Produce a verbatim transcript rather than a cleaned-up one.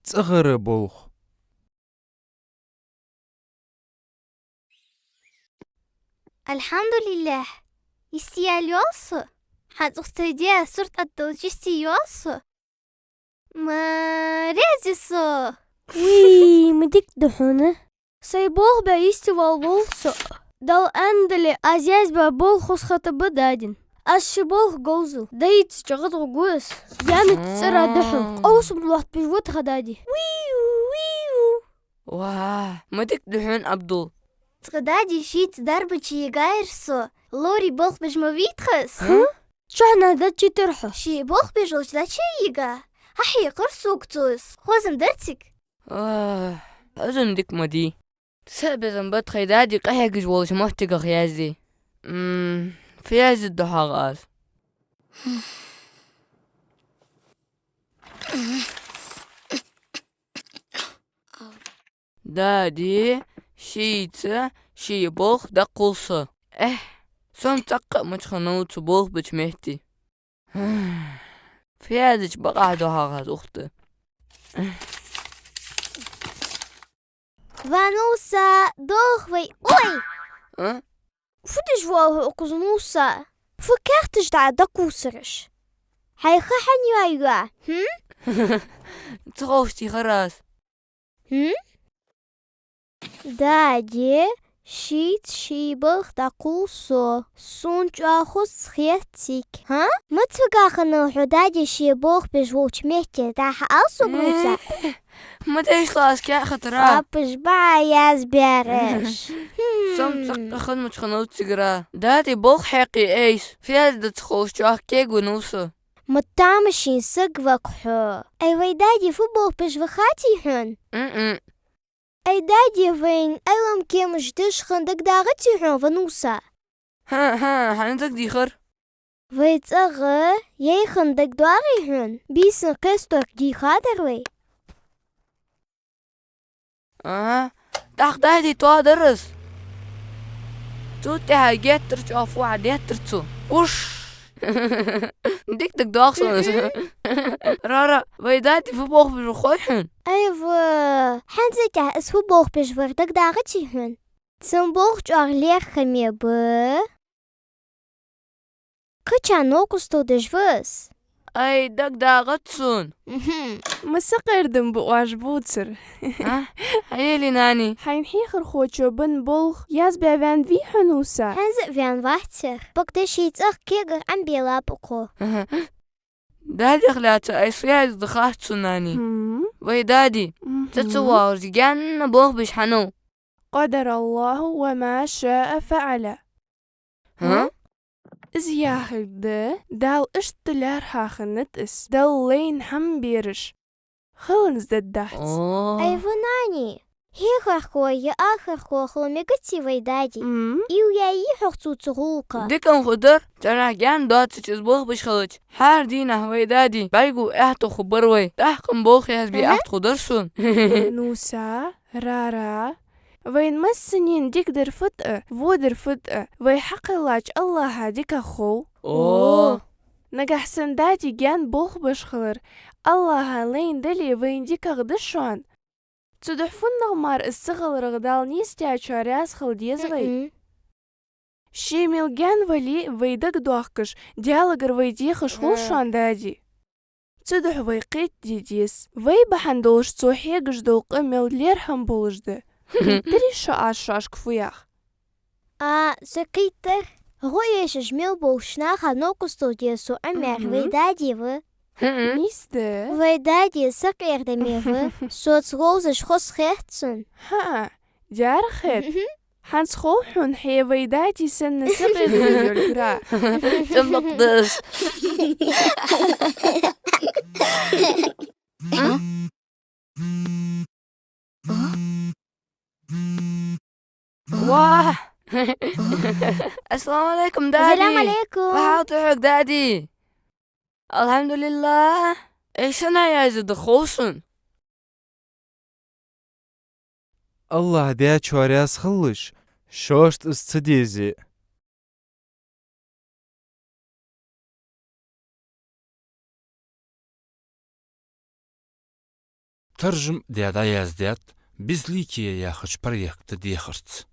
цӀагӀара болх. Алхьамдулиллахь, йисте яла йоал со. Хьа цӀухцайде сурт атта долча йисте йоал со. Ма раьза я со. Уй, ма дика да хьона. Сай болх бе йисте валвол со. Дала аьннадале, аз язбаь болх хоза хетаргба дадийна. Аз ший болх говзал. Даьца чӀоагӀа гӀо гу аз. Яннача цӀера духьал къовсам лоаттабеш ва тха дади. Уиу, уиу. Ва, ма дика да хьона, Абдул. Тха дади шийца дарба чу йигаяр со. Лорий болх беш ма вий тха аз. Хм? Чухьнахьа дӀачуйитар хьо. Ший болх беш волча даьча йига. Хьахьекхар сога цо из. Хоза-м дар цига. А, хоза-м дика ма дий. Са безам ба тхоай дади къахьегаш волча моттигах язде. М, фу язде духьал аз? Дади, шийца ший болх даккхал со. Эхь, со-м цӀаккха а мича хиннав цу болх беча метте. Фу язде бакъахьа духьал аз, ухта. Ва Нуса, дохк вай. Ой! А? Фу деш воал хьо укхаза, Нуса? Фу каьхаташ дӀа дӀакхувсараш? Хьай ха хьан йоайю? Хм? Ца ховш тӀехьара аз. Хм? Дади, шийца ший болх дӀакхувл со. Сона чӀоагӀа хоза хет цига. Хьа? Маца вига хиннав хьо дади ший болх беш волча метте, дӀахо ала сога, Нуса? Э, ма дешла аз каьхаташ. Апаш бӀаь язбаьраш. Хм. Со-м цӀаккха хинна мича хиннав цигара. Дади болх хьекхе айса. Фу язде ца ховш чӀоагӀа кегавенав со. Ма тамашийна саг ва-кх хьо. Ай, вай дади фу болх беш ва хатий хьона? М-м. Ай, дади вайна Ӏилма кемаш деш хинна дагадоагӀаций хьона, ва Нуса? ХӀа-хӀа, хьайна дагадехар. Вай цӀагӀа яй хинна дагадоагӀий хьона? Бийсан кхестор дийхадар вай. Ага, тӀаккха дади тоадар аз. Цул тӀехьагӀа геттара чӀоагӀа фу хьадеттар цо. Уш! Дика дагадоагӀа сона из. Ра-ра, вай дади фу болх беш ва хой хьона? Айва, хӀанз тӀехьа из фу болх беш вар дагадоагӀаций хьона? Цун болх чӀоагӀа лерхӀаме ба. Кхыча новкъостал деш ва из. Ай, дагадоагӀац сона. Мгм. Ма сакъердам ба оаш бувцар. А? Хьаелий, нани? Хьайна хьехархочо бенна болх язбаь ваьннавий хьо, Нуса? ХӀанз а ваьнна вац ер. Бакъда ший цӀагӀа кегар Ӏомабелаб укхо. Аха. Дадех лаьца айса фу язде да хац сона, нани. Хм. Вай дади, мгм, цӀа ца воалаш гаьна болх беш хиннав. قدر الله وما شاء فعل. ХӀа? Из яхилга да, Дала иштта лаьрхӀа хиннад из, Далла лайна хӀама бераш хиланза дергдац. О. Айва, нани, хьехархо е ахархо хила мегаций вай дади? М? Ил яйий хьогӀ цо цу гӀулакха? Дика-м хургдар, цӀерах гаьна доацача из болх беш хилча. ХӀара дийнахьа вай дади бӀаргагу аьттув хургбар вай, тӀаккха-м болх язбе, мгм, аьттув хургдар сона. Нуса, Ра-ра, вайна массанена дикадар фуд а, водар фуд а вай хьакхеллача АллахӀа дикагӀа хов. О! Нагахьа санна дади гаьна болх беш хилар АллахӀа лайна дале, вайна дикагӀа да шоана. Цудухьа фуннагӀа мара из ца хиларах Дала нийсдаьчоа раьза хила деза вай. Мгм. Ше мел гаьна вале а вай дагадоахкаш, Даьлагара вай дехаш хул шоана дади. Цудухьа вай кхетаде деза. Вай бахьан долаш цо хьегаш дола къа мел лерхӀам болаш да. Кхийттарий шо аз шоашка фу ях? А, со кхийттар. ГӀо эшаш мел болча наха новкъостал де со Ӏомаяьр вай дади ва. Нийса да. Вай дади сакъердаме ва. Соца ловзаш хоза хет сона. ХӀаа, дера хет. ХӀанз хов хьона хье вай дади санна сакъердаме йолга? ТӀамакъдас. Ва! Ассаламу Ӏалайкум, дади! Ассаламу Ӏалайкум! Ва хьалта хьога, дади! АлхьамдулиллахӀ! Ай, сенна язде да хов сона? АллахӀ даьчоа раьза хилалаш, шоашта из ца дезе. таржам даь дӀаяздаьд «Безликие» яхача проекта дехарца.